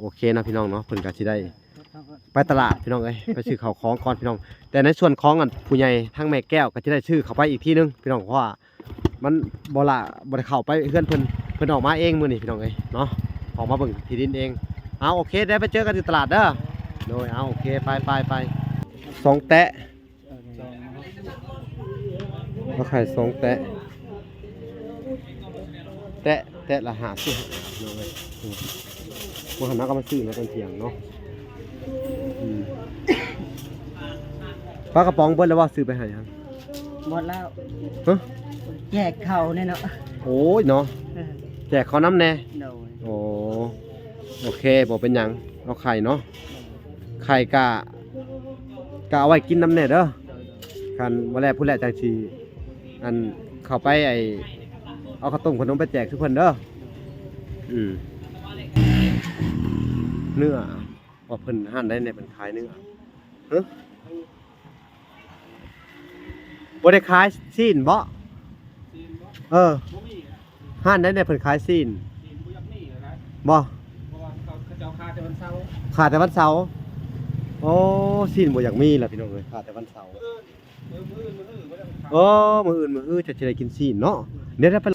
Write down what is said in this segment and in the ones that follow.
ໂອເຄເນາະພີ່ນ້ອງເນາະ ເພິ່ນກໍຊິໄດ້ໄປຕະຫຼາດພີ່ນ້ອງເອີຍ ໄປຊື້ເຂົ້າຂອງກ່ອນພີ່ນ້ອງ. ແຕ່ໃນສ່ວນຂອງອັນຜູ້ໃຫຍ່ທາງແມ່ແກ້ວກໍຊິໄດ້ຊື້ເຂົ້າໄປອີກທີໜຶ່ງພີ່ນ້ອງ ເພາະວ່າມັນບໍ່ລະ ບໍ່ໄດ້ເຂົ້າໄປເຮືອນເພິ່ນ ເພິ່ນອອກມາເອງມື້ນີ້ພີ່ນ້ອງເອີຍເນາະ ອອກມາເບິ່ງທີ່ດິນເອງ. ເອົາ ໂອເຄ ໄດ້ໄປເຈີກັນຢູ່ຕະຫຼາດເດີ. ໂດຍ ເອົາ ໂອເຄ ໄປ ໄປ ໄປ. ສອງແຕະ ເຮົາຂາຍສອງແຕະ ແຕະ ແຕະລະຫ້າສິບ ພີ່ນ້ອງເອີຍ. ບໍ່ຫັນເຮົາກໍມາຊື້ໃນຕອນທ່ຽງເນາະ. ອືມ ປາກະປ໋ອງເບິດແລ້ວບໍ່? ຊື້ໄປໃຫ້ຫຍັງ? ໝົດແລ້ວ. ຮະ? ແຈກເຂົາແນ່ເນາະ. ໂອ້ຍເນາະ ເອີ ແຈກເຂົານຳແນ່. ໂດຍ. ໂອ້ ໂອເຄ ບໍ່ເປັນຫຍັງ ເອົາໄຂ່ເນາະ. ໄຂ່ກະ ກະເອົາໄວ້ກິນນຳແນ່ເດີ. ຄັນບໍ່ແລ້ວພຸ້ນແຫຼະ ຈັ່ງຊິ ອັນ ເຂົ້າໄປ ໄອ້ ເອົາເຂົ້າຕົ້ມເຂົ້າໜົມໄປແຈກສູ່ເພິ່ນເດີ. ອືມ ເນື້ອ ວ່າເພິ່ນ ຮ້ານໃດແດ່ເພິ່ນຂາຍເນື້ອ? ຮະ? ບໍ່ໄດ້ຂາຍຊີ້ນບໍ? ເອີ ຮ້ານໃດແດ່ເພິ່ນຂາຍຊີ້ນ? ບໍ່ ເພາະວ່າເຂົາ ເຂົາເຈົ້າຂາຍແຕ່ວັນເສົາ. ຂາຍແຕ່ວັນເສົາ. ໂອ້ ຊີ້ນບໍ່ຢາກມີລະພີ່ນ້ອງເອີຍ ຂາຍແຕ່ວັນເສົາ. ເອີ ມື້ອື່ນ ມື້ຮື ເອີ ມື້ອື່ນ ມື້ຮື ຈະ ຈະໄດ້ກິນຊີ້ນເນາະ. ດຽວໄປ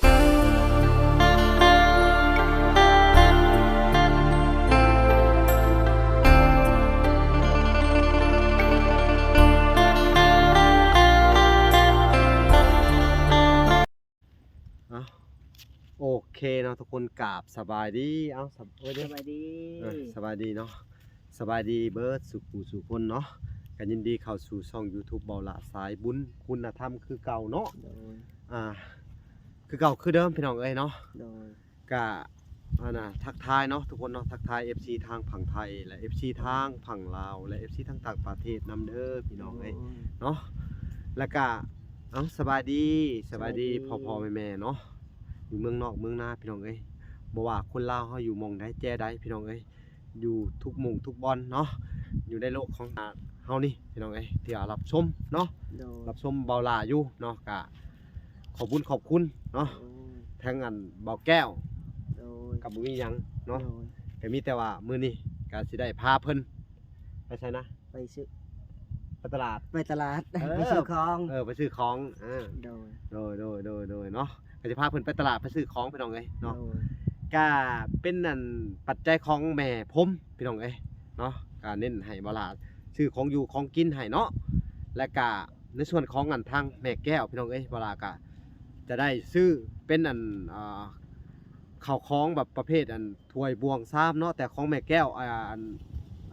ເອົາ ໂອເຄເນາະທຸກຄົນ ກາບສະບາຍດີ. ເອົາ ສະ ສະບາຍດີ ເອີ ສະບາຍດີເນາະ ສະບາຍດີເບິດສູ່ຜູ້ສູ່ຄົນເນາະ. ກໍຍິນດີເຂົ້າສູ່ຊ່ອງຢູທູບ ເບົາຫຼ້າສາຍບຸນຄຸນນະທຳຄືເກົ່າເນາະ. ໂດຍ. ອ່າ ຄືເກົ່າຄືເດີມພີ່ນ້ອງເອີຍເນາະ. ໂດຍ. ກະ ອັນນ່າ ທັກທາຍເນາະທຸກຄົນເນາະ ທັກທາຍເອັຟຊີທາງຝັ່ງໄທ ແລະ ເອັຟຊີທາງຝັ່ງລາວ ແລະ ເອັຟຊີທາງຕ່າງປະເທດນຳເດີພີ່ນ້ອງເອີຍ ໂດຍ ເນາະ. ແລ້ວກະ ເອົາ ສະບາຍດີ ສະບາຍດີ ສະບາຍດີ ພໍ່ໆແມ່ໆເນາະ ຢູ່ເມືອງນອກເມືອງນາພີ່ນ້ອງເອີຍ. ບໍ່ວ່າຄົນລາວເຮົາຢູ່ໝ່ອງໃດແຈໃດພີ່ນ້ອງເອີຍ ຢູ່ທຸກໝ່ອງທຸກບ່ອນເນາະ ຢູ່ໃນໂລກຂອງເຮົານີ້ພີ່ນ້ອງເອີຍ ທີ່ວ່າຮັບຊົມເນາະ. ໂດຍ. ຮັບຊົມເບົາຫຼ້າຢູ່ເນາະ ກະ ຂອບບຸນຂອບຄຸນເນາະ ໂດຍ ທັງອັນເບົາແກ້ວ ໂດຍ ກໍບໍ່ມີຫຍັງເນາະ ໂດຍ ກໍມີແຕ່ວ່າມື້ນີ້ກໍຊິໄດ້ພາເພິ່ນໄປໃສນະ? ໄປຊື້ ໄປຕະຫຼາດ ໄປຕະຫຼາດ ເອີ ໄປຊື້ຂອງ ເອີ ໄປຊື້ຂອງ ເອີ ໂດຍ ໂດຍ ໂດຍ ໂດຍ ໂດຍເນາະ ກໍຊິພາເພິ່ນໄປຕະຫຼາດໄປຊື້ຂອງພີ່ນ້ອງເອີຍເນາະ ໂດຍ ກໍເປັນອັນປັດໄຈຂອງແມ່ພົມພີ່ນ້ອງເອີຍເນາະ ກໍເນັ້ນໃຫ້ເບົາຫຼ້າຊື້ຂອງຢູ່ຂອງກິນໃຫ້ເນາະ ແລ້ວກໍ ໃນສ່ວນຂອງອັນທາງແມ່ແກ້ວພີ່ນ້ອງເອີຍ ເວລາກະຈະໄດ້ຊື້ເປັນອັນ ອ່າ ເຂົ້າຂອງແບບປະເພດອັນຖ້ວຍບ່ວງຊາມເນາະ ແຕ່ຂອງແມ່ແກ້ວ ອ່າ ອັນ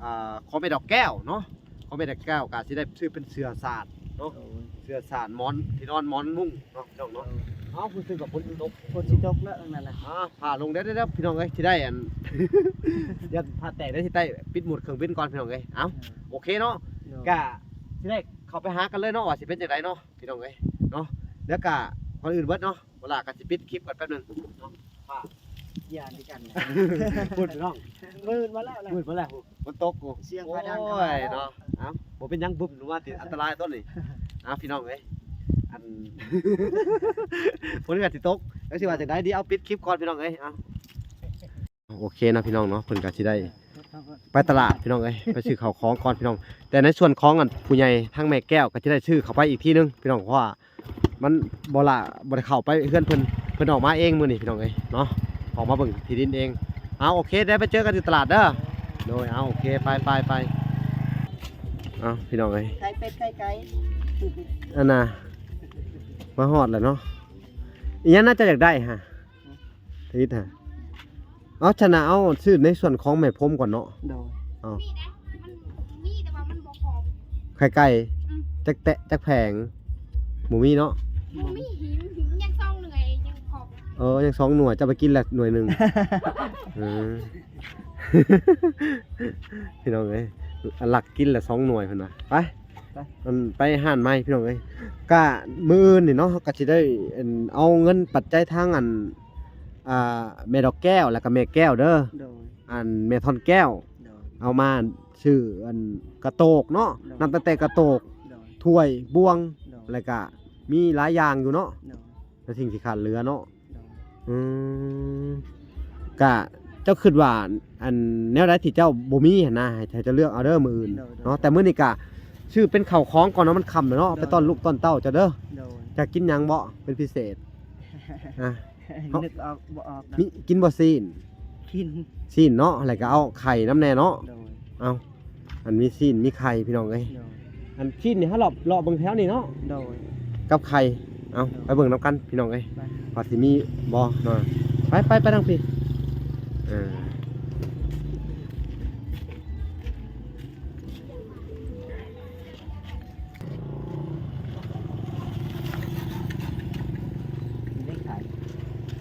ອ່າ ຂອງແມ່ດອກແກ້ວເນາະ ຂອງແມ່ດອກແກ້ວກະຊິໄດ້ຊື້ເປັນເສື່ອສາດເນາະ ໂດຍ ເສື່ອສາດ ໝອນທີ່ນອນ ໝອນມຸ້ງເນາະ ພີ່ນ້ອງເນາະ ໂດຍ ເອົາ ຮູ້ສຶກວ່າຝົນຊິຕົກ ຝົນຊິຕົກແລ້ວນັ້ນນະ ອ່າ ຟ້າລົງເດີ ເດີ ເດີ ພີ່ນ້ອງເອີຍ ຊິໄດ້ອັນ ຢ້ານຟ້າແຕກເດີ ຊິໄດ້ປິດໂໝດເຄື່ອງບິນກ່ອນ ພີ່ນ້ອງເອີຍ ເອົ້າ ໂອເຄເນາະ ໂດຍ ກະ ຊິໄດ້ເຂົ້າໄປຫາກັນເລີຍເນາະ ວ່າຊິເປັນຈັ່ງໃດເນາະ ພີ່ນ້ອງເອີຍເນາະ ແລ້ວກະ ກ່ອນອື່ນເບິດເນາະ ເວລາກໍຊິປິດຄລິບກ່ອນແປັບໜຶ່ງເນາະ ວ່າ ຢ້ານຄືກັນ ພຸ້ນພີ່ນ້ອງ ມືດມາແລ້ວນະ ມືດມາແລ້ວ ຝົນຕົກ ສຽງຟ້າດັງ ໂອ້ຍເນາະ ເອົ້າ ບໍ່ເປັນຫຍັງ ບຶ້ມລົງມາຕິ ອັນຕະລາຍຕົວນີ້ ເອົ້າ ພີ່ນ້ອງເອີຍ ອັນ ຝົນກໍຊິຕົກ ຈັກຊິວ່າຈັ່ງໃດ ດຽວເອົາປິດຄລິບກ່ອນ ພີ່ນ້ອງເອີຍ ເອົ້າ. ໂອເຄເນາະພີ່ນ້ອງເນາະ ເພິ່ນກໍຊິໄດ້ໄປຕະຫຼາດພີ່ນ້ອງເອີຍ ໄປຊື້ເຂົ້າຂອງກ່ອນພີ່ນ້ອງ ແຕ່ໃນສ່ວນຂອງອັນຜູ້ໃຫຍ່ທາງແມ່ແກ້ວກໍຊິໄດ້ຊື້ເຂົ້າໄປອີກທີໜຶ່ງພີ່ນ້ອງ ເພາະວ່າມັນບໍ່ລະ ບໍ່ໄດ້ເຂົ້າໄປເຮືອນເພິ່ນ ເພິ່ນອອກມາເອງມື້ນີ້ພີ່ນ້ອງເອີຍເນາະ ອອກມາເບິ່ງທີ່ດິນເອງ. ເອົາ ໂອເຄ ໄດ້ໄປເຈີກັນຢູ່ຕະຫຼາດເດີ. ໂດຍ ເອົາ ໂອເຄ ໄປ ໄປ ໄປ. ເອົາ ພີ່ນ້ອງເອີຍ ໄຂ່ເປັດໄຂ່ໄກ່ ອັນນ່າ ມາຮອດແລ້ວເນາະ. ອີຫຍັງນະ ເຈົ້າຢາກໄດ້ຫະ? ທະວິດຫະ ເອົາ ຊະນະ ເອົາ ຊື້ໃນສ່ວນຂອງແມ່ພົມກ່ອນເນາະ. ໂດຍ ເອົາ ມີເດ້ ມັນມີ ແຕ່ວ່າມັນບໍ່ຂອບ ໄຂ່ໄກ່ ອືມ ຈັກແຕະ ຈັກແຜງ ບໍ່ມີເນາະ. ບໍ່ມີ ຫິວ ຫິວ ຍັງສອງໜ່ວຍ ຍັງຂອບ ເອີ ຍັງສອງໜ່ວຍ ເຈົ້າໄປກິນແລ້ວໜ່ວຍໜຶ່ງ. ເອີ ພີ່ນ້ອງເອີຍ ລັກກິນແລ້ວສອງໜ່ວຍ ເພິ່ນວ່າ ໄປ ໄປ ອັນ ໄປຮ້ານໃໝ່ ພີ່ນ້ອງເອີຍ. ກະມື້ອື່ນນີ້ເນາະ ເຮົາກະຊິໄດ້ ອັນ ເອົາເງິນປັດໄຈທາງ ອັນ ອ່າ ແມ່ດອກແກ້ວ ແລ້ວກະແມ່ແກ້ວເດີ. ໂດຍ ອັນ ແມ່ທ່ອນແກ້ວ ໂດຍ ເອົາມາຊື້ ອັນ ກະໂຕກເນາະ. ໂດຍ ນັບຕັ້ງແຕ່ກະໂຕກ ໂດຍ ຖ້ວຍ ບ່ວງ ໂດຍ ແລ້ວກະມີຫຼາຍຢ່າງຢູ່ເນາະ. ໂດຍ ແລະ ສິ່ງທີ່ຂາດເຫຼືອເນາະ. ໂດຍ ອືມ ກະ ເຈົ້າຄິດວ່າ ອັນ ແນວໃດທີ່ເຈົ້າບໍ່ມີຫັ້ນນະ ໃຫ້ ໃຫ້ເຈົ້າເລືອກເອົາເດີມື້ອື່ນ ໂດຍ ໂດຍ ເນາະ. ແຕ່ມື້ນີ້ກະຊື້ເປັນເຂົ້າຂອງກ່ອນເນາະ ມັນຄ່ຳແລ້ວເນາະ ໂດຍ ໄປຕ້ອນລູກຕ້ອນເຕົ້າເຈົ້າເດີ. ໂດຍ ຢາກກິນຫຍັງບໍ່ເປັນພິເສດ? ອ່ະ ນຶກອອກບໍ່ອອກດອກ. ມີ ກິນບໍ່ຊີ້ນ? ກິນ ຊີ້ນເນາະ ແລ້ວກໍເອົາໄຂ່ນຳແດ່ເນາະ. ໂດຍ ເອົາ ອັນມີຊີ້ນມີໄຂ່ພີ່ນ້ອງເອີຍ. ໂດຍ ອັນຊີ້ນນີ້ເຮົາເລາະ ເລາະເບິ່ງແຖວນີ້ເນາະ. ໂດຍ ກັບໄຂ່ ເອົາ ໂດຍ ໄປເບິ່ງນຳກັນພີ່ນ້ອງເອີຍ ໄປ ວ່າຊິມີບໍ່ເນາະ. ໄປ ໄປ ໄປທາງພີ້ ເອີ.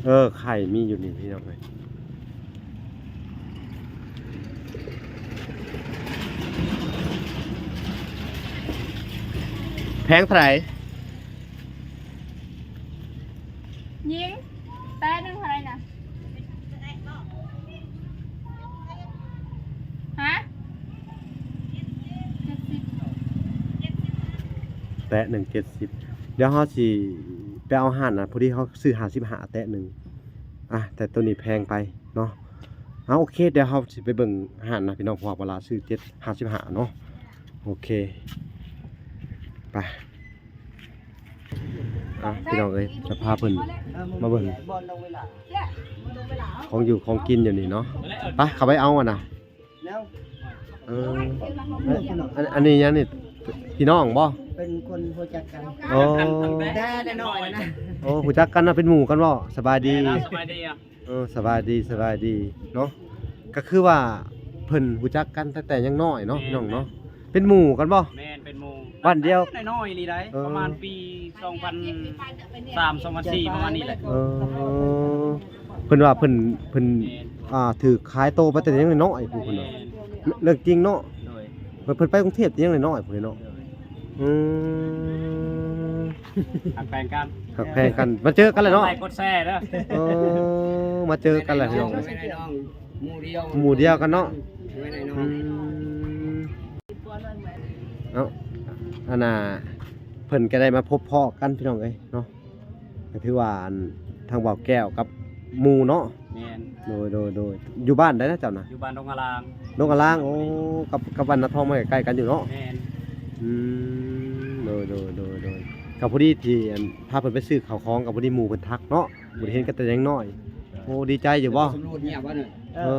ເອີ ໄຂ່ມີຢູ່ນີ້ພີ່ນ້ອງເອີຍ. ແພງເທົ່າໃດ? ຍິງ ແຕະໜຶ່ງເທົ່າໃດນະ? ຮະ? ເຈັດສິບ ແຕະໜຶ່ງເຈັດສິບ. ດຽວເຮົາຊິໄປເອົາຮ້ານນະ ພໍດີເຮົາຊື້ຫ້າສິບຫ້າແຕະໜຶ່ງ. ອ່ະ ແຕ່ໂຕນີ້ແພງໄປເນາະ. ເອົາ ໂອເຄ ດຽວເຮົາຊິໄປເບິ່ງຮ້ານນະພີ່ນ້ອງ ເພາະວ່າເວລາຊື້ເຈັດ ຫ້າສິບຫ້າເນາະ. ໂອເຄ ໄປ. ອ່ະ ພີ່ນ້ອງເອີຍ ຈະພາເພິ່ນມາເບິ່ງຂອງຢູ່ຂອງກິນຢູ່ນີ້ເນາະ. ໄປ ເຂົ້າໄປເອົາຫັ້ນນະ. ເອີ ອັນ ອັນນີ້ຫຍັງນີ້ ພີ່ນ້ອງບໍ່? ເປັນຄົນຮູ້ຈັກກັນ. ໂອ້ ແຕ່ນ້ອຍໆນະ. ໂອ້ ຮູ້ຈັກກັນນະ ເປັນໝູ່ກັນບໍ່? ສະບາຍດີ ສະບາຍດີ. ເອີ ສະບາຍດີ ສະບາຍດີເນາະ. ກໍຄືວ່າເພິ່ນຮູ້ຈັກກັນຕັ້ງແຕ່ຍັງນ້ອຍເນາະ ແມ່ນ ພີ່ນ້ອງເນາະ. ແມ່ນ ເປັນໝູ່ກັນບໍ່? ແມ່ນ ເປັນໝູ່ ບ້ານດຽວ ນ້ອຍໆນີ້ໄດ໋. ເອີ ປະມານປີສອງພັນສາມ ສອງພັນສີ່ ປະມານນີ້ແຫຼະ. ເອີ ເພິ່ນວ່າເພິ່ນ ເພິ່ນ ແມ່ນ ອ່າ ຖືກຂາຍໂຕໄປແຕ່ຍັງນ້ອຍໆ ຜູ້ເພິ່ນວ່າ. ແມ່ນ ເລື່ອງຈິງເນາະ. ໂດຍ ເພິ່ນ ເພິ່ນໄປກຸງເທບແຕ່ຍັງນ້ອຍໆ ຜູ້ເນາະ. ໂດຍ ອືມ ຮັກແພງກັນ ຮັກແພງກັນ ມາເຈີກັນແຫຼະເນາະ. ກົດໄລກົດແຊເດີ. ເອີ ມາເຈີກັນແຫຼະພີ່ນ້ອງ ໝູ່ດຽວ ໝູ່ດຽວກັນເນາະ. ອືມ ເອົາ ອັນນ່າ ເພິ່ນກໍໄດ້ມາພົບພໍ້ກັນພີ່ນ້ອງເອີຍເນາະ. ກໍຖືວ່າ ອັນ ທາງບ່າວແກ້ວກັບໝູ່ເນາະ. ແມ່ນ ໂດຍ ໂດຍ ໂດຍ. ຢູ່ບ້ານໃດນະເຈົ້ານະ? ຢູ່ບ້ານດົງອາລາງ. ດົງອາລາງ ໂອ້ ກັບ ກັບບ້ານນາທອງມັນກໍໃກ້ກັນຢູ່ເນາະ. ແມ່ນ ອືມ ໂດຍ ໂດຍ ໂດຍ ໂດຍ. ກໍພໍດີທີ່ ອັນ ພາເພິ່ນໄປຊື້ເຂົ້າຂອງ ກໍພໍດີໝູ່ເພິ່ນທັກເນາະ. ບໍ່ໄດ້ເຫັນກັນແຕ່ຍັງນ້ອຍ. ໂອ້ ດີໃຈຢູ່ບໍ່? ສຳຫຼວດເຫຍບໍ່ນີ້? ເອີ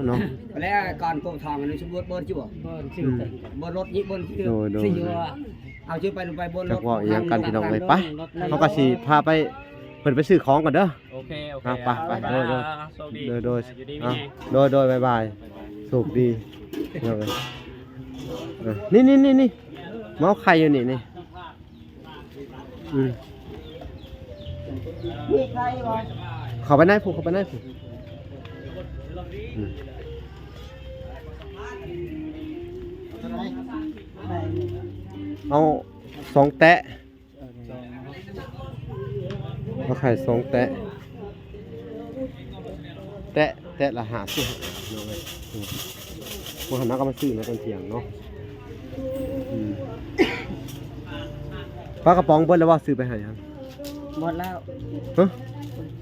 ເນາະ ແລ້ວກ່ອນກົງທອງອັນນີ້ສຳຫຼວດເບິ່ງຢູ່ບໍ່? ເບິ່ງຊື່ ອືມ ເບິ່ງລົດນີ້ເບິ່ງຊື່. ໂດຍ ໂດຍ ຊື່ວ່າ ເອົາຊື່ໄປ ໄປເບິ່ງລົດ ຈັກເວົ້າອີ່ຫຍັງກັນພີ່ນ້ອງເອີຍ. ໄປ ເຮົາກໍຊິພາໄປ ເພິ່ນໄປຊື້ຂອງກ່ອນເດີ. ໂອເຄ ໂອເຄ ອ່າ ໄປ ໄປ ໂດຍ ໂດຍ ໂຊກດີ ໂດຍ ໂດຍ ຢູ່ດີມີແຮງ ໂດຍ ໂດຍ ບາຍບາຍ ໂຊກດີ. ເອີ ນີ້ໆໆໆ ມາເອົາໄຂ່ຢູ່ນີ້ນີ້. ອືມ ມີໃຄບໍ່? ເຂົ້າໄປໃນພຸ້ນ ເຂົ້າໄປໃນພຸ້ນ. ອືມ ເອົາສອງແຕະ ເອົາໄຂ່ສອງແຕະ. ແຕະ ແຕະລະຫ້າສິບຫ້າເນາະເອີຍ. ອືມ ພວກຫັ້ນນະກໍມາຊື້ໃນຕອນທ່ຽງເນາະ. ອືມ ປາກະປ໋ອງເບິດແລ້ວບໍ່? ຊື້ໄປໃຫ້ຫັ້ນ? ໝົດແລ້ວ. ຮະ?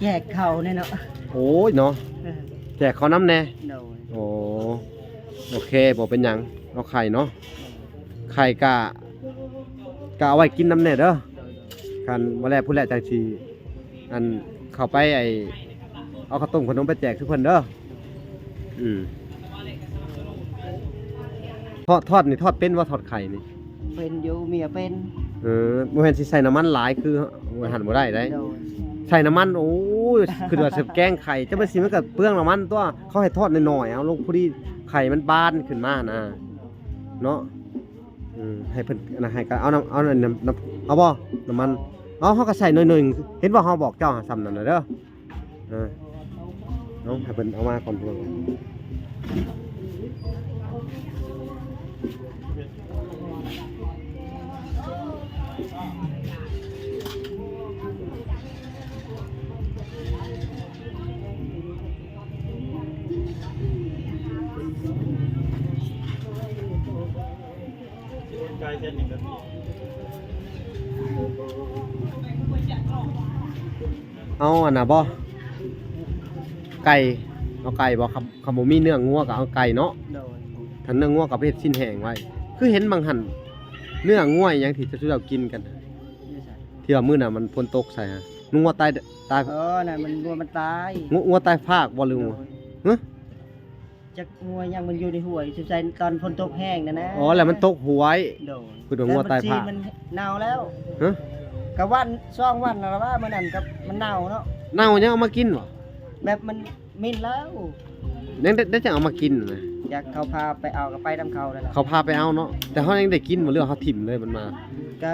ແຈກເຂົາແນ່ເນາະ. ໂອ້ຍເນາະ. ເອີ ແຈກເຂົານຳແນ່. ໂດຍ. ໂອ້ ໂອເຄ ບໍ່ເປັນຫຍັງ. ເອົາໄຂ່ເນາະ. ໄຂ່ກະ ກະເອົາໄວ້ກິນນຳແນ່ເດີ. ໂດຍ ໂດຍ. ຄັນບໍ່ແລ້ວພຸ້ນແຫຼະ ຈັ່ງຊິ ອັນ ເຂົ້າໄປ ໄອ້ ເອົາເຂົ້າຕົ້ມເຂົ້າໜົມໄປແຈກສູ່ເພິ່ນເດີ. ອືມ ທອດ ທອດນີ້ ທອດເປັນບໍ່? ທອດໄຂ່ນີ້ ເປັນຢູ່ ເມຍເປັນ. ເອີ ບໍ່ແມ່ນຊິໃສ່ນ້ຳມັນຫຼາຍຄື ອັນຫັ້ນບໍ່ໄດ້ໃດ໋. ໂດຍ. ໃສ່ນ້ຳມັນ ໂອ້ຍ ຄືວ່າຊິແກງໄຂ່ ຈະໄປຊິ ມັນກໍເປືອງນ້ຳມັນຕົວະ. ເຂົາໃຫ້ທອດໜ້ອຍໆ ເອົາລົງ ພໍດີໄຂ່ມັນບານຂຶ້ນມານະ ເນາະ. ອືມ ໃຫ້ເພິ່ນ ອັນນັ້ນ ໃຫ້ກໍເອົານ້ຳ ເອົານ້ຳ ນ້ຳ ເອົາບໍ່? ນ້ຳມັນ ເອົາ ເຮົາກໍໃສ່ໜ້ອຍໜຶ່ງ. ເຫັນບໍ່ ເຮົາບອກເຈົ້າ ສ່ຳນັ້ນນະເດີ. ເອີ ເອົາ ໃຫ້ເພິ່ນເອົາມາກ່ອນ. ເອົາອັນນ່າບໍ່? ໄກ່ ເອົາໄກ່ບໍ່? ຄັນ ຄັນບໍ່ມີເນື້ອງົວກໍເອົາໄກ່ເນາະ. ໂດຍ. ຖ້າເນື້ອງົວກໍໄປເຮັດຊີ້ນແຫ້ງໄວ້. ຄືເຫັນບາງຫັ້ນ ເນື້ອງົວອີ່ຫຍັງທີ່ເຂົາເຈົ້າກິນກັນ ຢູ່ໃສ? ທີ່ວ່າມື້ນັ້ນມັນຝົນຕົກໃສ່ຫັ້ນ ງົວຕາຍ ຕາຍ ເອີ ນັ້ນມັນງົວມັນຕາຍ. ງົວ ງົວຕາຍຟາກບໍ່ ຫຼື ງົວ? ໂດຍ. ຮະ? ຈັກງົວຫຍັງມັນຢູ່ໃນຫ້ວຍ ສຸດທ້າຍຕອນຝົນຕົກແຮງນັ້ນນະ. ອໍ ແລ້ວມັນຕົກຫ້ວຍ. ໂດຍ. ຄືວ່າງົວຕາຍຟາກ ມັນເນົ່າແລ້ວ. ຮະ? ກະວັນສອງວັນແລ້ວວ່າ ມື້ນັ້ນກໍມັນເນົ່າເນາະ. ເນົ່າຍັງເອົາມາກິນບໍ່? ແບບມັນເໝັນແລ້ວ. ຍັງໄດ້ ໄດ້ຈັ່ງເອົາມາກິນນະ. ຢາກເຂົາພາໄປເອົາ ກໍໄປນຳເຂົານັ້ນແຫຼະ. ເຂົາພາໄປເອົາເນາະ. ແຕ່ເຮົາຍັງໄດ້ກິນບໍ່ ຫຼືເຮົາຖິ້ມເລີຍມັນມາ? ກໍ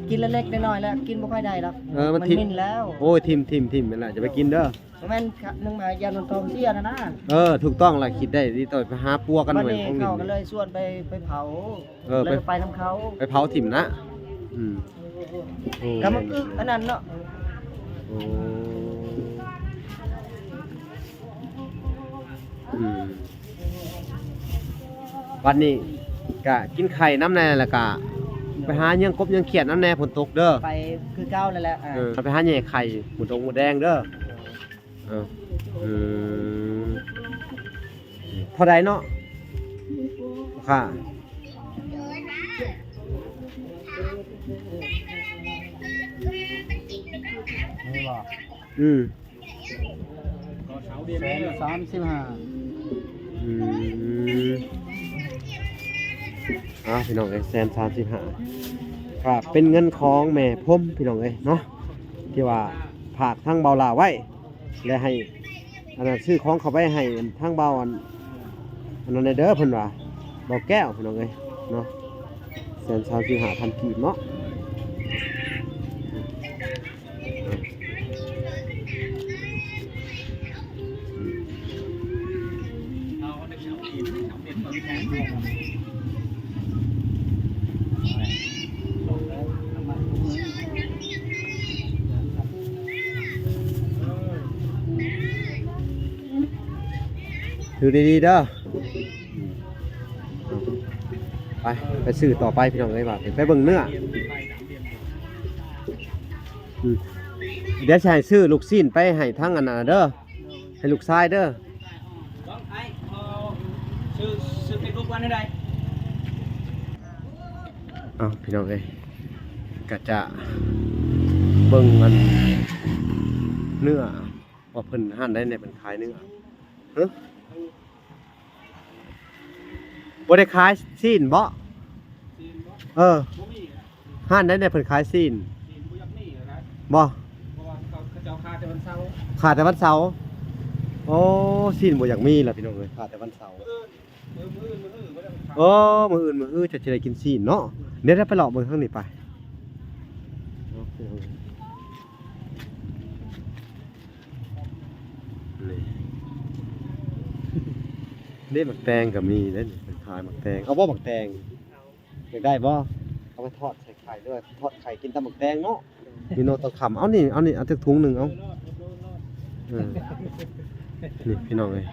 ກິນເລັກໆນ້ອຍໆແຫຼະ ກິນບໍ່ຄ່ອຍໄດ້ດອກ. ເອີ ມັນ ມັນຖິ້ມ ເໝັນແລ້ວ. ໂອ້ຍ ຖິ້ມ ຖິ້ມ ຖິ້ມ ແມ່ນລະ ຢ່າໄປກິນເດີ. ບໍ່ແມ່ນ ໜຶ່ງມາຢ້ານມັນທ້ອງເສຍຫັ້ນນະ. ເອີ ຖືກຕ້ອງລະ ຄິດໄດ້ດີ ຕ້ອງໄປຫາປົວກັນ. ບັດນີ້ເຂົາກໍເລີຍຊວນໄປ ໄປເຜົາ. ເອີ ໄປ ໄປນຳເຂົາ ໄປເຜົາຖິ້ມນະ. ອືມ. ໂອ້ ກໍມັນອຶກອັນນັ້ນເນາະ. ໂອ້ ອືມ. ບັດນີ້ກະກິນໄຂ່ນຳແດ່ ແລ້ວກະໄປຫາເຫຍື່ອງກົບເຫຍື່ອງຂຽດນຳແດ່ ຝົນຕົກເດີ. ໄປຄືເກົ່ານັ້ນແຫຼະ. ເອີ ໄປຫາແຍ່ໄຂ່ ໝົດດົງໝົດແດງເດີ. ເອີ ອືມ. ເທົ່າໃດເນາະ? ຄ່າ ນີ້ບໍ່? ອືມ. ແສນສາມສິບຫ້າ. ອືມ. ອ່າ ພີ່ນ້ອງເອີຍ ແສນສາມສິບຫ້າ ກໍເປັນເງິນຂອງແມ່ພົມ ພີ່ນ້ອງເອີຍເນາະ ທີ່ວ່າຝາກທາງເບົາຫຼ້າໄວ້ ແລະ ໃຫ້ ອັນນັ້ນ ຊື້ຂອງເຂົ້າໄປໃຫ້ທາງເບົາ ອັນ ອັນນັ້ນແດ່ເດີ ເພິ່ນວ່າ ເບົາແກ້ວ ພີ່ນ້ອງເອີຍເນາະ. ແສນສາມສິບຫ້າພັນກີບເນາະ. ຖືດີໆເດີ. ໄປ ໄປຊື້ຕໍ່ໄປ ພີ່ນ້ອງເອີຍ ວ່າໄປເບິ່ງເນື້ອ. ອືມ. ດຽວຊິໃຫ້ຊື້ລູກຊີ້ນໄປໃຫ້ທາງອັນນັ້ນເດີ ໃຫ້ລູກຊາຍເດີ. ເອົາ ພີ່ນ້ອງເອີຍ ກໍຈະເບິ່ງອັນເນື້ອ ວ່າເພິ່ນ ຮ້ານໃດແດ່ເພິ່ນຂາຍເນື້ອ. ຮະ? ບໍ່ໄດ້ຂາຍຊີ້ນບໍ? ຊີ້ນບໍ? ເອີ ບໍ່ມີ. ຮ້ານໃດແດ່ເພິ່ນຂາຍຊີ້ນ? ຊີ້ນບໍ່ຢາກມີແລ້ວນະ. ບໍ່? ເພາະວ່າເຂົາ ເຂົາເຈົ້າຂາຍແຕ່ວັນເສົາ. ຂາຍແຕ່ວັນເສົາ. ໂອ້ ຊີ້ນບໍ່ຢາກມີລະ ພີ່ນ້ອງເອີຍ ຂາຍແຕ່ວັນເສົາ. ເອີ ມື້ອື່ນ ມື້ຮື ບໍ່ໄດ້ຂາຍ. ເອີ ມື້ອື່ນ ມື້ຮື ຈະ ຈະໄດ້ກິນຊີ້ນເນາະ. ດຽວ ດຽວໄປເລາະເບິ່ງທາງນີ້ໄປ. ນີ້ ເດ້ ໝາກແຕງກໍມີເດ້ນີ້ ເພິ່ນຂາຍໝາກແຕງ. ເອົາບໍ່ໝາກແຕງ? ຢາກໄດ້ບໍ່? ເອົາໄປທອດໃສ່ໄຂ່ດ້ວຍ ທອດໄຂ່ກິນກັບໝາກແຕງເນາະ. ມີໂນຕອນຄ່ຳ. ເອົານີ້ ເອົານີ້ ເອົາຈັກຖົງໜຶ່ງເອົາ. ເອີ ນີ້ພີ່ນ້ອງເອີຍ.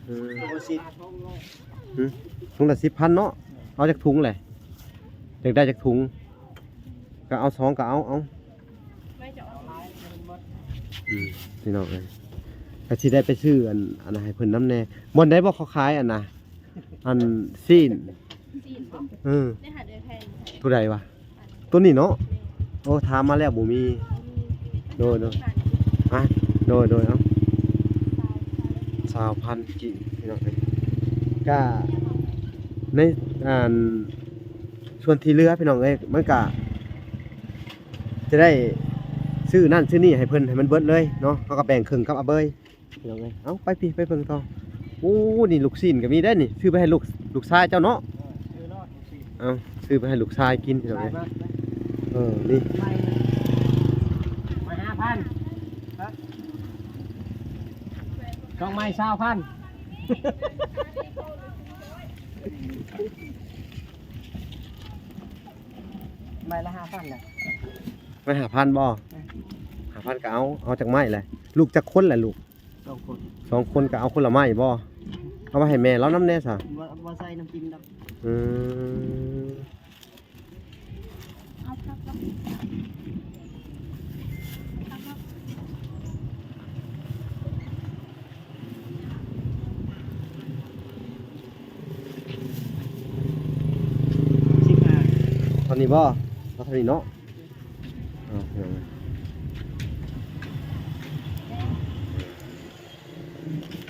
ເອີ ຖົງລະສິບ ຫຶ ຖົງລະສິບພັນເນາະ. ເອົາຈັກຖົງແຫຼະ? ຢາກໄດ້ຈັກຖົງ? ກໍເອົາສອງກໍເອົາ ເອົາ. ອືມ ພີ່ນ້ອງເອີຍ ກໍຊິໄດ້ໄປຊື້ອັນ ອັນນັ້ນໃຫ້ເພິ່ນນຳແດ່. ບ່ອນໃດບໍ່ເຂົາຂາຍອັນນ່າ ອັນຊີ້ນ? ຊີ້ນບໍ? ເອີ ໄດ້ຫາເດືອນແພງ. ຜູ້ໃດວະ? ໂຕນີ້ເນາະ. ໂອ້ ຖາມມາແລ້ວບໍ່ມີ. ໂດຍ ໂດຍ ອ່ະ ໂດຍ ໂດຍ ເອົາ ຊາວພັນກີບ ພີ່ນ້ອງເອີຍ. ກະໃນ ອັນ ສ່ວນທີ່ເຫຼືອ ພີ່ນ້ອງເອີຍ ມັນກະຈະໄດ້ຊື້ນັ້ນຊື້ນີ້ໃຫ້ເພິ່ນ ໃຫ້ມັນເບິດເລີຍເນາະ. ເຮົາກໍແບ່ງເຄິ່ງກັບອາເບີຍ ພີ່ນ້ອງເອີຍ. ເອົາ ໄປພີ້ ໄປເບິ່ງຕໍ່. ໂອ້ ນີ້ລູກຊີ້ນກໍມີເດ້ນີ້ ຊື້ໄປໃຫ້ລູກ ລູກຊາຍເຈົ້າເນາະ. ເອີ ຊື້ໂລດລູກຊີ້ນ. ເອົາ ຊື້ໄປໃຫ້ລູກຊາຍກິນ ພີ່ນ້ອງເອີຍ. ເອີ ນີ້ ໄມ້ ໄມ້ຫ້າພັນ ຮະ ສອງໄມ້ຊາວພັນ. ໄມ້ລະຫ້າພັນນະ. ໄມ້ຫ້າພັນບໍ່? ເອີ ຫ້າພັນກໍເອົາ. ເອົາຈັກໄມ້ແຫຼະ? ລູກຈັກຄົນແຫຼະລູກ? ສອງຄົນ. ສອງຄົນກໍເອົາຄົນລະໄມ້ບໍ່? ເອົາໄວ້ໃຫ້ແມ່ລາວນຳແດ່ຊະ. ບໍ່ ບໍ່ໃສ່ນ້ຳກິນດອກ. ອືມ. ເອົາຜັກເນາະ ຜັກເນາະ. ເ ນີ້ບໍ່? ເອົາເທົ່ານີ້ເນາະ.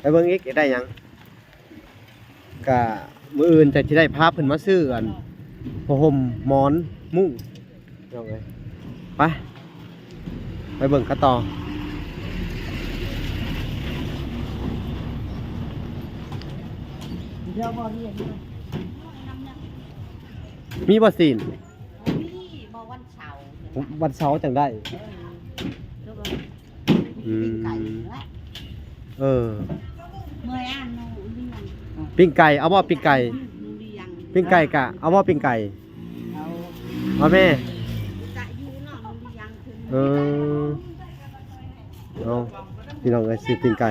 ເອົາ ໄປເບິ່ງອີກ ໄດ້ຫຍັງ? ກະມື້ອື່ນຈັກຊິໄດ້ພາເພິ່ນມາຊື້ອັນ ຜ້າຫົ່ມ ໝອນ ມຸ້ງ ພີ່ນ້ອງເອີຍ. ໄປ ໄປເບິ່ງກັນຕໍ່. ມີບໍ່ຊີ້ນ? ມີບໍ່ວັນເສົາ? ວັນເສົາຈັ່ງໄດ້. ເອີ ອືມ ປີ້ງໄກ່ແຫຼະ. ເອີ ເມື່ອຍອ່ານໜູລ້ຽງ ປີ້ງໄກ່ ເອົາບໍ່ປີ້ງໄກ່? ອືມ ໜູລ້ຽງ ປີ້ງໄກ່ກະເອົາບໍ່ປີ້ງໄກ່? ເອົາ ເອົາແມ່ ກະຢູ່ເນາະ ໜູລ້ຽງ. ເອີ ເອົາ ພີ່ນ້ອງເອີຍ ຊື້ປີ້ງໄກ່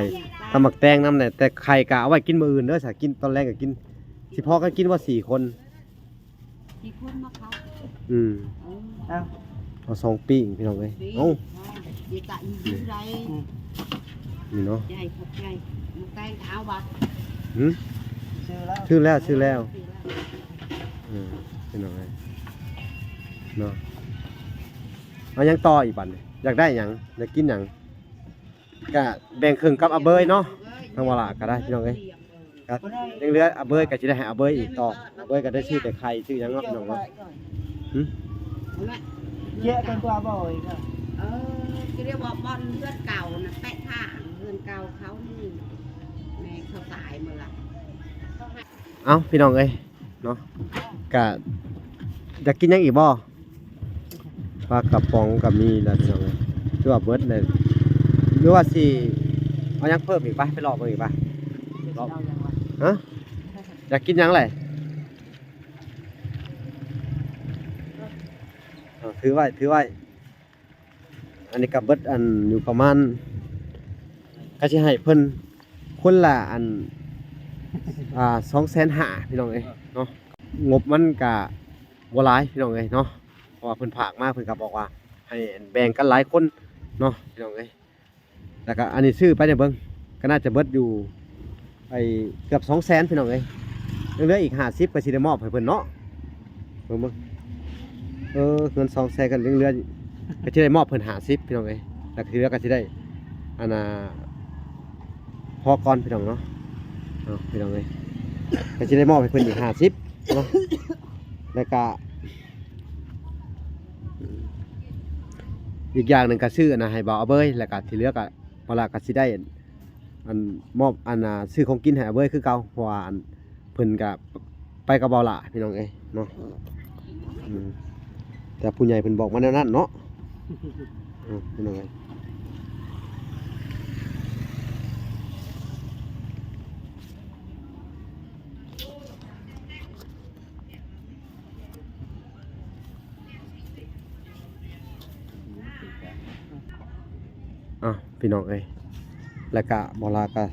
ກັບໝາກແຕງນຳແຫຼະ ແຕ່ໄຂ່ກະເອົາໄວ້ກິນມື້ອື່ນເດີ. ຖ້າກິນຕອນແລງກະກິນ ຊິພໍກັນກິນບໍ່ສີ່ຄົນ? ສີ່ຄົນມາເຂົ້າ ອືມ ເອີ ເອົາ ເອົາສອງປີ້ງ ພີ່ນ້ອງເອີຍ. ປີ້ງ ເອົາ ເອີ ດຽວກະຢູ່ໃດ ອືມ ນີ້ເນາະ ໃຫຍ່ຂອບໃຈ. ໝາກແຕງກະເອົາບໍ່? ຫື ຊື້ແລ້ວ ຊື້ແລ້ວ ຊື້ແລ້ວ ຊື້ແລ້ວ. ເອີ ພີ່ນ້ອງເອີຍເນາະ ເອົາຫຍັງຕໍ່ອີກບັດນີ້? ຢາກໄດ້ຫຍັງ? ຢາກກິນຫຍັງ? ກະແບ່ງເຄິ່ງກັບອາເບີຍເນາະ ທາງວາລະກະໄດ້ ພີ່ນ້ອງເອີຍ. ກະຍັງເຫຼືອອາເບີຍ ກະຊິໄດ້ໃຫ້ອາເບີຍອີກຕໍ່. ອາເບີຍກະໄດ້ຊື້ແຕ່ໄຂ່ ຊື້ຫຍັງເນາະ ພີ່ນ້ອງເນາະ. ຫຶ ເຈາະເປັນຕົວບໍ່ອີກ ເອີ ຊິໄດ້ບອກບ່ອນເຮືອນເກົ່ານະ ແປະທາງເຮືອນເກົ່າເຂົານີ້ ແມ່ເຂົາຕາຍໝົດລະ. ເອົ້າ ພີ່ນ້ອງເອີຍ ເນາະ ກະຢາກກິນຫຍັງອີກບໍ່? ປາກະປ໋ອງກະມີແລ້ວ ພີ່ນ້ອງເອີຍ ຄືວ່າເບິດແລ້ວ ຫຼືວ່າຊິເອົາຫຍັງເພີ່ມອີກປະ? ໄປເລາະເບິ່ງອີກປະ? ເລາະ ຮະ? ຢາກກິນຫຍັງແຫຼະ? ເອົາ ຖືໄວ້ ຖືໄວ້. ອັນນີ້ກະເບິດອັນຢູ່ປະມານ ກະຊິໃຫ້ເພິ່ນຄົນລະອັນ ອ່າ ສອງແສນຫ້າ ພີ່ນ້ອງເອີຍເນາະ. ງົບມັນກະບໍ່ຫຼາຍ ພີ່ນ້ອງເອີຍເນາະ ເພາະວ່າເພິ່ນຝາກມາ ເພິ່ນກະບອກວ່າໃຫ້ແບ່ງກັນຫຼາຍຄົນເນາະ ພີ່ນ້ອງເອີຍ. ແລ້ວກະອັນນີ້ຊື້ໄປໄດ້ເບິ່ງ ກະໜ້າຈະເບິດຢູ່ ໄອ້ເກືອບສອງແສນ ພີ່ນ້ອງເອີຍ. ຍັງເຫຼືອອີກຫ້າສິບ ກະຊິໄດ້ມອບໃຫ້ເພິ່ນເນາະ. ເບິ່ງ ເບິ່ງ ເອີ ເງິນສອງແສນ ກະຍັງເຫຼືອ ກະຊິໄດ້ມອບເພິ່ນຫ້າສິບ ພີ່ນ້ອງເອີຍ. ແລ້ວກະທີ່ເຫຼືອກະຊິໄດ້ ອັນນ່າ ພໍກ່ອນ ພີ່ນ້ອງເນາະ. ເອົາ ພີ່ນ້ອງເອີຍ ກະຊິໄດ້ມອບໃຫ້ເພິ່ນອີກຫ້າສິບເນາະ. ແລ້ວກະ ອີກຢ່າງໜຶ່ງກະຊື້ອັນນ່າໃຫ້ບ່າວອາເບີຍ ແລ້ວກະທີ່ເຫຼືອກະ ບ່າວຫຼ້າກະຊິໄດ້ ອັນ ມອບ ອັນນ່າ ຊື້ຂອງກິນໃຫ້ອາເບີຍຄືເກົ່າ ເພາະວ່າ ອັນ ເພິ່ນກະໄປກັບບ່າວຫຼ້າ ພີ່ນ້ອງເອີຍເນາະ. ອືມ ແຕ່ຜູ້ໃຫຍ່ເພິ່ນບອກມາແນວນັ້ນເນາະ. ເອີ ພີ່ນ້ອງເອີຍ ອ້າວ ພີ່ນ້ອງເອີຍ ແລ້ວກະບ່າວຫຼ້າກະ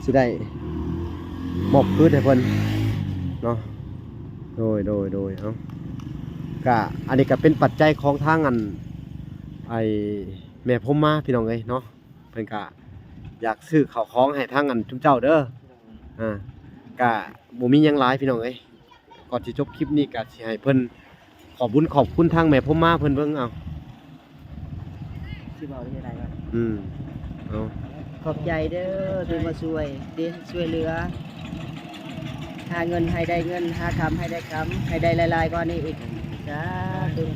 ຊິໄດ້ມອບຄືນໃຫ້ເພິ່ນເນາະ. ໂດຍ ໂດຍ ໂດຍ ເອົາ ກະອັນນີ້ກະເປັນປັດໄຈຂອງທາງອັນ ໄອ້ແມ່ພົມມາ ພີ່ນ້ອງເອີຍເນາະ. ເພິ່ນກະຢາກຊື້ເຂົ້າຂອງໃຫ້ທາງອັນຊຸມເຈົ້າເດີ. ອ່າ ກະບໍ່ມີຫຍັງຫຼາຍ ພີ່ນ້ອງເອີຍ. ກ່ອນຊິຈົບຄລິບນີ້ກະຊິໃຫ້ເພິ່ນຂອບບຸນຂອບຄຸນທາງແມ່ພົມມາເພິ່ນເບິ່ງເອົາ. ຊິເວົ້າໄດ້ຫຼາຍວະ? ອືມ ເອົາ ຂອບໃຈເດີທີ່ມາຊ່ວຍ ທີ່ຊ່ວຍເຫຼືອ. ຫາເງິນໃຫ້ໄດ້ເງິນ ຫາຄຳໃຫ້ໄດ້ຄຳ ໃຫ້ໄດ້ຫຼາຍໆກວ່ານີ້ອີກ. ສາທຸ. ເອີ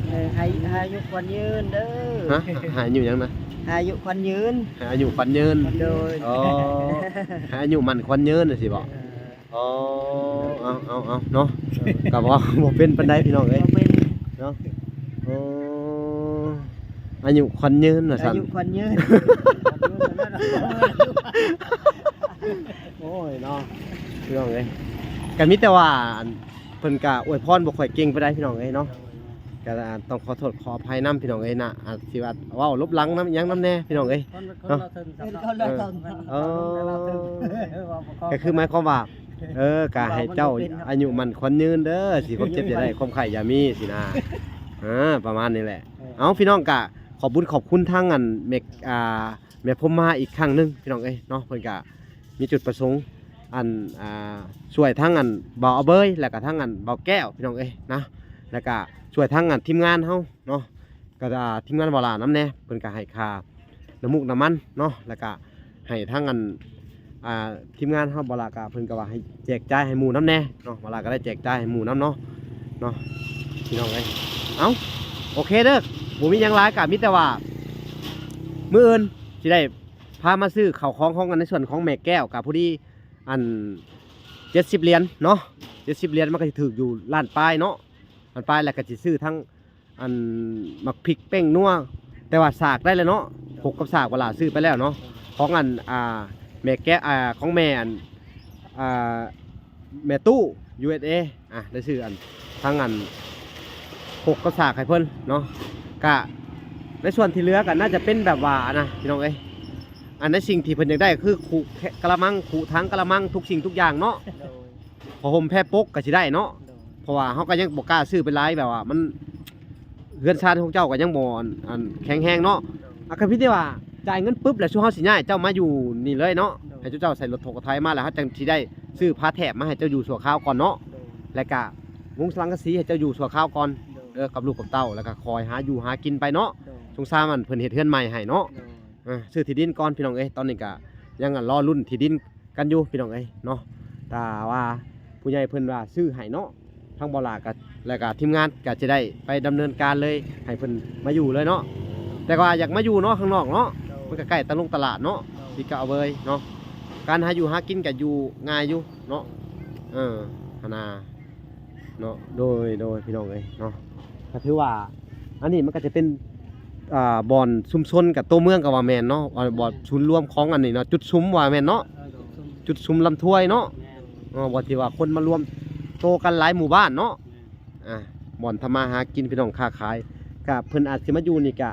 ເອີ ໃຫ້ ໃຫ້ອາຍຸຂວັນຍືນເດີ. ຮະ? ໃຫ້ອາຍຸຫຍັງນະ? ໃຫ້ອາຍຸຂວັນຍືນ. ໃຫ້ອາຍຸຂວັນຍືນ. ໂດຍ. ອໍ ໃຫ້ອາຍຸໝັ້ນຂວັນຍືນຈັ່ງຊີ້ບໍ? ເອີ. ອໍ ເອົາ ເອົາ ເອົາເນາະ. ເອີ ກະບໍ່ ບໍ່ເປັນປານໃດ ພີ່ນ້ອງເອີຍ ບໍ່ເປັນເນາະ. ໂອ້ ອາຍຸຂວັນຍືນວ່າຊັ້ນ ອາຍຸຂວັນຍືນ. ໂອ້ຍເນາະ ພີ່ນ້ອງເອີຍ ກະມີແຕ່ວ່າ ອັນ ເພິ່ນກະອວຍພອນບໍ່ຄ່ອຍເກັ່ງປານໃດ ພີ່ນ້ອງເອີຍເນາະ. ກະຕ້ອງຂໍໂທດຂໍອະໄພນຳ ພີ່ນ້ອງເອີຍນະ ອາດຊິວ່າເວົ້າລົບຫຼັງນຳ ອີ່ຫຍັງນຳແດ່ ພີ່ນ້ອງເອີຍເນາະ. ເອີ ກະຄືໝາຍຄວາມວ່າ ເອີ ກະໃຫ້ເຈົ້າອາຍຸໝັ້ນຂວັນຍືນເດີ ຊິຄວາມເຈັບຢ່າໄດ້ ຄວາມໄຂ້ຢ່າມີຊີ້ນະ. ເອີ ປະມານນີ້ແຫຼະ. ເອົາ ພີ່ນ້ອງ ກະຂອບບຸນຂອບຄຸນທາງອັນ ແມ່ ອ່າ ແມ່ພົມມາອີກຄັ້ງໜຶ່ງ ພີ່ນ້ອງເອີຍເນາະ. ເພິ່ນກະມີຈຸດປະສົງ ອັນ ອ່າ ຊ່ວຍທັງອັນບ່າວອາເບີຍ ແລ້ວກະທັງອັນບ່າວແກ້ວ ພີ່ນ້ອງເອີຍນະ. ແລ້ວກະຊ່ວຍທາງ ອັນ ທີມງານເຮົາເນາະ ກະ ອ່າ ທີມງານບໍ່ຫຼ້ານຳແດ່ ເພິ່ນກະໃຫ້ຄ່ານ້ຳມູກນ້ຳມັນເນາະ ແລ້ວກະໃຫ້ທາງ ອັນ ອ່າ ທີມງານເຮົາບໍ່ຫຼ້າກະ ເພິ່ນກະວ່າໃຫ້ແຈກຈ່າຍໃຫ້ໝູ່ນຳແດ່ເນາະ ບໍ່ຫຼ້າກະໄດ້ແຈກຈ່າຍໃຫ້ໝູ່ນຳເນາະ ເນາະ ພີ່ນ້ອງເອີຍ. ເອົ້າ ໂອເຄເດີ ບໍ່ມີຫຍັງຫຼາຍ ກະມີແຕ່ວ່າມື້ອື່ນຊິໄດ້ພາມາຊື້ເຂົ້າຂອງຂອງ ອັນ ໃນສ່ວນຂອງແມ່ແກ້ວ ກະພໍດີ ອັນ ເຈັດສິບຫຼຽນເນາະ ເຈັດສິບຫຼຽນ ມັນກະຊິຖືກຢູ່ລ້ານປາຍເນາະ ລ້ານປາຍ ແລ້ວກະຊິຊື້ທັງ ອັນ ໝາກພິກແປ້ງນົວ ແຕ່ວ່າສາກໄດ້ແລ້ວເນາະ ຄົກກັບສາກ ເວລາຊື້ໄປແລ້ວເນາະ ຂອງ ອັນ ອ່າ ແມ່ແກ້ ອ່າ ຂອງແມ່ ອັນ ອ່າ ແມ່ຕູ້ ຢູເອສເອ ອ່າ ໄດ້ຊື້ ອັນ ທັງ ອັນ ຄົກກັບສາກໃຫ້ເພິ່ນເນາະ ກະໃນສ່ວນທີ່ເຫຼືອກະໜ້າຈະເປັນແບບວ່າ ອັນນະ ພີ່ນ້ອງເອີຍ ອັນໃນສິ່ງທີ່ເພິ່ນຢາກໄດ້ກະຄືຄຸກະລະມັງ ຄຸຖັງກະລະມັງ ທຸກສິ່ງທຸກຢ່າງເນາະ ໂດຍ ຜ້າຫົ່ມແພປົກກະຊິໄດ້ເນາະ ໂດຍ ເພາະວ່າເຮົາກະຍັງບໍ່ກ້າຊື້ເປັນຫຼາຍ ແບບວ່າມັນ ເຮືອນຊານຂອງເຈົ້າກະຍັງບໍ່ ອັນ ອັນ ແຂງແຮງເນາະ ໂດຍ ອາ ກະມີແຕ່ວ່າຈ່າຍເງິນປຶບ ແລ້ວຊຸມເຮົາຊິຍ້າຍເຈົ້າມາຢູ່ນີ້ເລີຍເນາະ ໂດຍ ໃຫ້ເຈົ້າໃສ່ລົດຖົງຖົງໄຖມາ ແລ້ວເຮົາຈັ່ງຊິໄດ້ຊື້ຜ້າແຖບມາໃຫ້ເຈົ້າຢູ່ຊົ່ວຄາວກ່ອນເນາະ ໂດຍ ແລ້ວກະມຸງສັງກະສີໃຫ້ເຈົ້າຢູ່ຊົ່ວຄາວກ່ອນ ໂດຍ ເອີ ກັບລູກກັບເຕົ້າ ແລ້ວກະຄ່ອຍຫາຢູ່ຫາກິນໄປເນາະ ໂດຍ ສົງສານມັນ ເພິ່ນເຮັດເຮືອນໃໝ່ໃຫ້ເນາະ ໂດຍ ເອີ ຊື້ທີ່ດິນກ່ອນ ພີ່ນ້ອງເອີຍ ຕອນນີ້ກະຍັງ ອັນ ລໍລຸ້ນທີ່ດິນ ກັນຢູ່ພີ່ນ້ອງເອີຍເນາະ ຖ້າວ່າຜູ້ໃຫຍ່ເພິ່ນວ່າຊື້ໃຫ້ເນາະ ທາງບໍ່ຫຼ້າກະ ແລ້ວກະທີມງານກະຈະໄດ້ໄປດຳເນີນການເລີຍ ໃຫ້ເພິ່ນມາຢູ່ເລີຍເນາະ ແຕ່ວ່າຢາກມາຢູ່ເນາະ ຂ້າງນອກເນາະ ໂດຍ ມັນກະໃກ້ຕະລົງຕະຫຼາດເນາະ ໂດຍ ທີ່ກະເອົາເວີຍເນາະ ການຫາຢູ່ຫາກິນກະຢູ່ງ່າຍຢູ່ເນາະ ເອີ ຫັ້ນນາ ເນາະ ໂດຍ ໂດຍ ພີ່ນ້ອງເອີຍເນາະ ກະຖືວ່າ ອັນນີ້ມັນກະຈະເປັນ ອ່າ ບ່ອນຊຸມຊົນກັບຕົວເມືອງກະວ່າແມ່ນເນາະ ບ່ອນ ບ່ອນສູນລວມຂອງອັນນີ້ເນາະ ຈຸດຊຸມວ່າແມ່ນເນາະ ເອີ ຈຸດຊຸມ ຈຸດຊຸມລຳຖ້ວຍເນາະ ແມ່ນ ເອີ ບ່ອນທີ່ວ່າຄົນມາລວມໂຕກັນຫຼາຍໝູ່ບ້ານເນາະ ແມ່ນ ອ່າ ບ່ອນທຳມາຫາກິນ ພີ່ນ້ອງຄ້າຂາຍ ກະເພິ່ນອາດຊິມາຢູ່ນີ້ກະ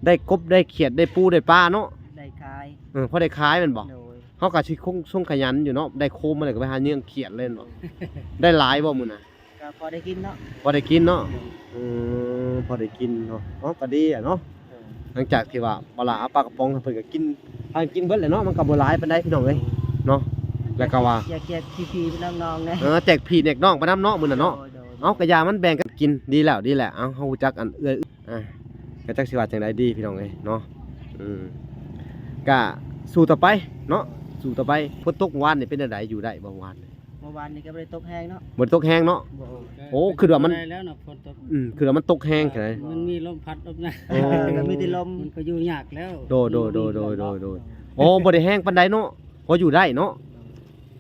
ໄດ້ກົບໄດ້ຂຽດໄດ້ປູໄດ້ປາເນາະ ໄດ້ຂາຍ ເອີ ພໍໄດ້ຂາຍແມ່ນບໍ່ ໂດຍ ເຮົາກະຊິຄົງຊົງຂະຫຍັນຢູ່ເນາະ ໄດ້ໂຄມມາແລ້ວກະໄປຫາເຍືອງຂຽດເລີຍເນາະ ໄດ້ຫຼາຍບໍ່ມື້ນະ ກະພໍໄດ້ກິນເນາະ ພໍໄດ້ກິນເນາະ ໂດຍ ອືມ ພໍໄດ້ກິນເນາະ ເອີ ກະດີອະເນາະ ໂດຍ ຫຼັງຈາກທີ່ວ່າບໍ່ລະເອົາປາກະປ໋ອງໃຫ້ເພິ່ນກະກິນ ພາກັນກິນເບິດແຫຼະເນາະ ມັນກະບໍ່ຫຼາຍປານໃດພີ່ນ້ອງເອີຍເນາະ ແລ້ວກະວ່າ ແຈກ ແຈກພີ່ໆນ້ອງໆແດ່ ເອີ ແຈກພີ່ແນກນ້ອງໄປນຳເນາະມື້ນັ້ນເນາະ ໂດຍ ໂດຍ ເອົາກະຢ່າມັນແບ່ງກັນກິນ ດີແລ້ວ ດີແລ້ວ ເອົາ ເຮົາຮູ້ຈັກອັນເອື້ອຍ ອ່າ ກະຈັກຊິວ່າຈັ່ງໃດດີພີ່ນ້ອງເອີຍເນາະ ອືມ ກະສູ້ຕໍ່ໄປເນາະ ໂດຍ ສູ້ຕໍ່ໄປ ຝົນຕົກວານນີ້ເປັນຈັ່ງໃດ ຢູ່ໄດ້ບໍ່ວານນີ້? ເມື່ອວານນີ້ກະບໍ່ໄດ້ຕົກແຮງເນາະ ບໍ່ໄດ້ຕົກແຮງເນາະ ບໍ່ ໂອ້ ຄິດວ່າມັນ ໄດ້ແລ້ວເນາະ ຝົນຕົກ ອືມ ຄິດວ່າມັນຕົກແຮງຂະໜາດ ມັນມີລົມພັດລົບນະ ໂອ້ ກະມີແຕ່ລົມ ມັນກະຢູ່ຍາກແລ້ວ ໂດຍ ໂດຍ ໂດຍ ໂດຍ ໂດຍ ໂອ້ ບໍ່ໄດ້ແຮງປານໃດເນາະ ພໍຢູ່ໄດ້ເນາະ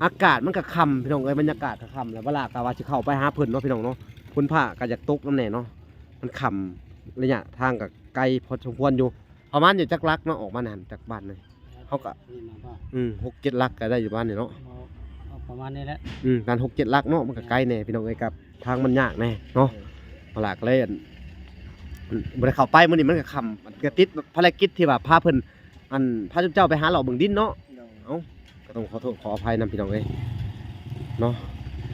ອາກາດມັນກະຄ່ຳພີ່ນ້ອງເອີຍ ບັນຍາກາດກະຄ່ຳແລ້ວ ບໍ່ລະກະວ່າຊິເຂົ້າໄປຫາເພິ່ນເນາະພີ່ນ້ອງເນາະ ຝົນຟ້າກະຢາກຕົກນຳແດ່ເນາະ ມັນຄ່ຳ ໄລຍະທາງກະໄກພໍສົມຄວນຢູ່ ປະມານຢູ່ຈັກຫຼັກເນາະ ອອກມາຫັ້ນ ຈາກບ້ານນີ້ ເຮົາກະ ນີ້ນະ ອືມ ຫົກເຈັດຫຼັກກະໄດ້ຢູ່ປະມານນີ້ເນາະ ເອົາ ເອົາປະມານນີ້ແຫຼະ ອືມ ການຫົກເຈັດຫຼັກເນາະ ມັນກະໄກແດ່ພີ່ນ້ອງເອີຍ ກັບທາງມັນຍາກແດ່ເນາະ ເອີ ເວລາກະເລີຍ ອັນ ບໍ່ໄດ້ເຂົ້າໄປມື້ນີ້ ມັນກະຄ່ຳ ກະຕິດພາລະກິດທີ່ວ່າພາເພິ່ນ ອັນ ພາຊຸມເຈົ້າໄປຫາເລາະເບິ່ງດິນເນາະ ໂດຍ ເອົ້າ ກະຕ້ອງຂໍໂທດຂໍອະໄພນຳພີ່ນ້ອງເອີຍເນາະ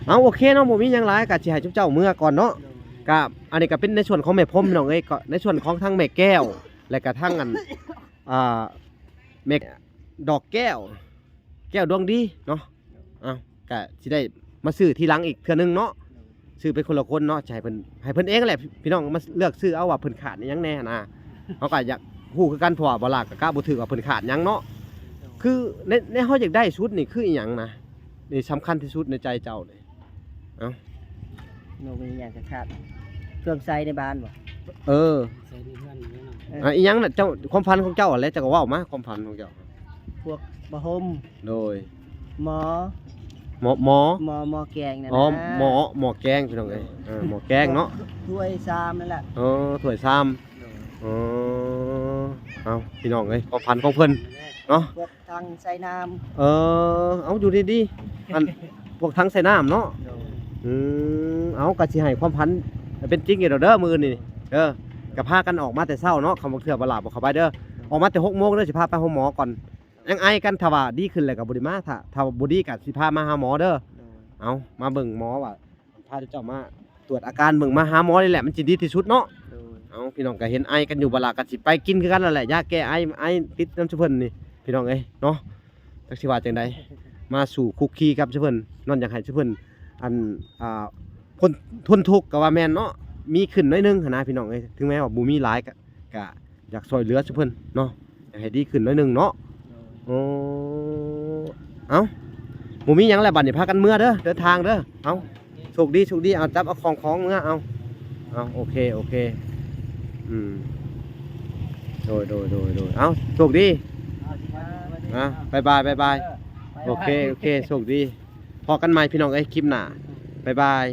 ເອົ້າ ໂອເຄເນາະ ບໍ່ມີຫຍັງຫຼາຍ ກະຊິໃຫ້ຊຸມເຈົ້າເມືອກ່ອນເນາະ ໂດຍ ກະ ອັນນີ້ກະເປັນໃນສ່ວນຂອງແມ່ພົມພີ່ນ້ອງເອີຍ ກະໃນສ່ວນຂອງທັງແມ່ແກ້ວ ແລະກະທັງ ອັນ ອ່າ ແມ່ດອກແກ້ວ ແກ້ວດວງດີເນາະ ເອົ້າ ກະຊິໄດ້ມາຊື້ທີຫຼັງອີກເທື່ອໜຶ່ງເນາະ ໂດຍ ຊື້ໄປຄົນລະຄົນເນາະ ຊິໃຫ້ເພິ່ນ ໃຫ້ເພິ່ນເອງແຫຼະ ພີ່ນ້ອງມາເລືອກຊື້ເອົາວ່າເພິ່ນຂາດອີ່ຫຍັງແດ່ຫັ້ນນະ ເຮົາກະຢາກຮູ້ຄືກັນ ເພາະວ່າບໍ່ລະກະກະບໍ່ຖືກວ່າເພິ່ນຂາດຫຍັງເນາະ ໂດຍ ຄືໃນ ໃນເຮົາຢາກໄດ້ສຸດນີ້ຄືອີ່ຫຍັງນະ ນີ້ສຳຄັນທີ່ສຸດໃນໃຈເຈົ້ານີ້ ເອົ້າ ບໍ່ມີຫຍັງກະຂາດ ເຄື່ອງໃຊ້ໃນບ້ານບໍ່ ເອີ ໃຊ້ໃນເຮືອນນີ້ເນາະ ເອີ ອ່າ ອີ່ຫຍັງນະ ເຈົ້າ ຄວາມຝັນຂອງເຈົ້າຫັ້ນແຫຼະ ເຈົ້າກະເວົ້າມາ ຄວາມຝັນຂອງເຈົ້າ ພວກຜ້າຫົ່ມ ໂດຍ ໝໍ ໝໍ ໝໍ ໝໍ ໝໍແກງນັ້ນ ອໍ ນະ ໝໍ ໝໍແກງພີ່ນ້ອງເອີຍ ເອີ ໝໍແກງເນາະ ຖ້ວຍຊາມນັ້ນແຫຼະ ເອີ ຖ້ວຍຊາມ ໂດຍ ອໍ ເອົ້າ ພີ່ນ້ອງເອີຍ ຄວາມຝັນຂອງເພິ່ນເນາະ ພວກຖັງໃສ່ນ້ຳ ເອີ ເອົາ ຢູ່ດີໆ ອັນ ພວກຖັງໃສ່ນ້ຳເນາະ ໂດຍ ອືມ ເອົາ ກະຊິໃຫ້ຄວາມຝັນເປັນຈິງອີກແລ້ວເດີ ມື້ອື່ນນີ້ເດີ ກະພາກັນອອກມາແຕ່ເຊົ້າເນາະ ຄັນບາງເທື່ອບໍ່ຫຼາບໍ່ເຂົ້າໄປເດີ ອອກມາແຕ່ຫົກໂມງເດີ ຊິພາໄປໂຮງໝໍກ່ອນ ຍັງໄອກັນ ຖ້າວ່າດີຂຶ້ນແລ້ວກະບໍ່ໄດ້ມາ ຖ້າ ຖ້າບໍ່ດີກະຊິພາມາຫາໝໍເດີ ໂດຍ ເອົາ ມາເບິ່ງໝໍວ່າ ພາເຈົ້າມາຕວດອາການເບິ່ງ ມາຫາໝໍນີ້ແຫຼະ ມັນຊິດີທີ່ສຸດເນາະ ໂດຍ ເອົາ ພີ່ນ້ອງກະເຫັນໄອກັນຢູ່ ບໍ່ລະກະຊິໄປກິນຄືກັນຫັ້ນແຫຼະ ຢາແກ້ໄອ ໄອຕິດນຳຊຸເພິ່ນນີ້ ພີ່ນ້ອງເອີຍເນາະ ຈັກຊິວ່າຈັ່ງໃດ ມາສູ່ຄຸກຄີກັບຊຸເພິ່ນ ຍ້ອນຢາກໃຫ້ຊຸເພິ່ນ ອັນ ອ່າ ພ ຄົນທົນທຸກກໍວ່າແມ່ນເນາະ ມີຂຶ້ນໜ້ອຍໜຶ່ງຫັ້ນນະພີ່ນ້ອງເອີຍ ເຖິງແມ່ນວ່າບໍ່ມີຫຼາຍກໍ ກໍຢາກຊ່ອຍເຫຼືອຊຸເພິ່ນເນາະ ຢາກໃຫ້ດີຂຶ້ນໜ້ອຍໜຶ່ງເນາະ. ໂອ້ ເອົ້າ ບໍ່ມີຫຍັງແລ້ວ ບັດນີ້ພາກັນເມືອເດີ ເດີນທາງເດີ. ເອົ້າ ໂຊກດີ ໂຊກດີ ເອົາ ຈັບເອົາຂອງ ຂອງເມືອ ເອົາ ເອົາ ໂອເຄ ໂອເຄ ອືມ ໂດຍ ໂດຍ ໂດຍ ໂດຍ ເອົາ ໂຊກດີ ອ່າ ບາຍບາຍ ບາຍບາຍ ໂອເຄ ໂອເຄ ໂຊກດີ ພໍ້ກັນໃໝ່ພີ່ນ້ອງເອີຍ ຄລິບໜ້າ ບາຍບາຍ.